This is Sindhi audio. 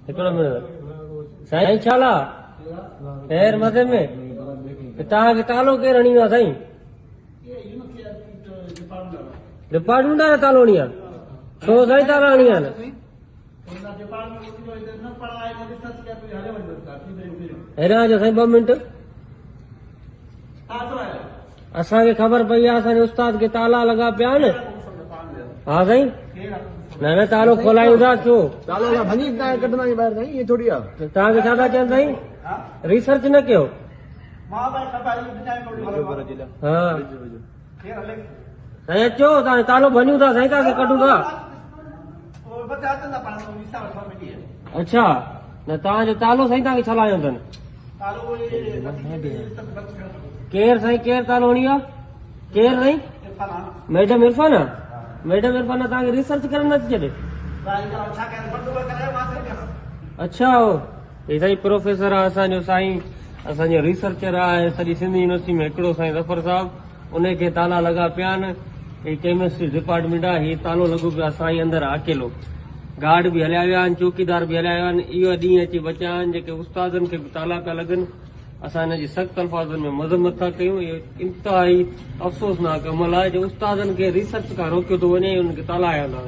هڪڙو منٽ سائين ڇا لا خير مزي ۾ توهان کي تالو ڪير هڻي ويو آهي سائين؟ ڊپارٽمينٽ وارا تالو هڻي ويا ڇو سائين تالا هڻي ويا آهن؟ هيڏانهن اچو سائين ٻه منٽ. اسان کي خبر پئي آهي اسان جي استاد کي تالا لڳا پيا آهن. ها سائين نه نه تالو کولايون ٿا ڇو تالو اسان ڀڃي ڪڍندا آهيون ٻاهر سائين ائين ٿوري آهي. توهان کي ڇا ٿا چون سائين ريسرچ نه ڪيو. ها سائين اچو توهان تالو ڀڃون ٿا سائين توهان کي ڪڍون ٿا. اڇا نه توهان جو تالو سائين توهان کي ڇا لاء هنيو اٿن؟ ڪير سائين ڪير تالو هڻي ويو ڪير سائين ميڊم عرفان ميڊم عرفان توهان کي ريسرچ ڪرڻ نٿي ڇڏي. اڇا هي سائين پروفيسر آ اسان جو سائين اسان جو ريسرچر آ سڄي سنڌ يونيورسٽي ۾ هڪڙو سائين ظفر صاحب ان کي تالا لڳا پيا آهن. هي ڪيمسٽري ڊپارٽمينٽ آهي. هي تالو لڳو پيو آهي. سائين اندر اڪيلو. گارڊ به هليا ويا آهن. چوڪيدار به هليا ويا آهن. اهو ڏينهن اچي بچيا آهن جيڪي استادن کي به تالا پيا لڳن. اسان هن جي سخت الفاظن ۾ مذمت ٿا ڪيون. اهو انتهائي افسوسناڪ عمل آهي جو استادن کي ريسرچ کان روڪيو ٿو وڃي ۽ انهن کي تالا هنيا ٿا وڃن.